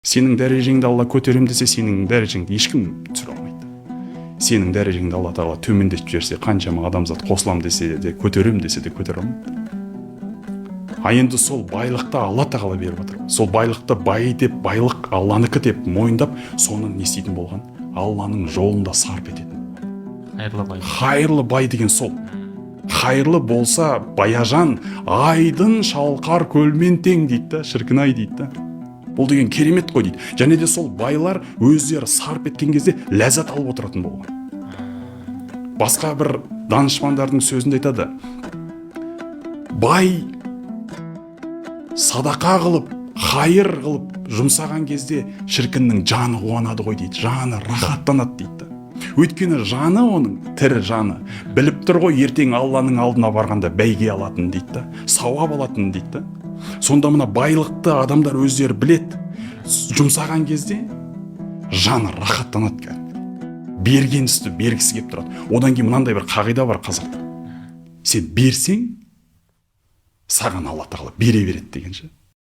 Сенің дәрежеңді Алла көтеремін десе, сенің дәрежеңді ешкім түсіре алмайды. Сенің дәрежеңді Алла Тағала төмендетіп жіберсе, қаншама адамзат қосылам десе де, көтеремін десе де, көтере алмайды. А енді сол байлықты Алла Тағала беріп жатыр. Сол байлықты бай деп, байлық Алланікі деп мойындап, соны не істейтін болған? Алланың жолында сарп ететін. Хайырлы бай. Хайырлы бай деген сол. Хайырлы болса, баяжан айдын шалқар көлмен тең дейді да, шіркін ай дейді да. Бұл деген керемет қой дейді. Және де сол байлар өздері сарп еткен кезде ләззат алып отыратын болған. Басқа бір данышпандардың сөзінде айтады: бай садақа қылып, хайыр қылып жұмсаған кезде шіркіннің жаны қуанады ғой дейді, жаны рахаттанады дейді да. Өйткені жаны, оның тірі жаны біліп тұр ғой, ертең Алланың алдына барғанда бәйге алатын дейді да, сауап алатын дейді да. Сонда мына байлықты адамдар өздері білет, жұмсаған кезде жаны рахаттанады, кәдімгі берген үсті бергісі келіп тұрады. Одан кейін мынандай бір қағида бар қазақта: сен берсең, саған Алла Тағала бере береді деген ше.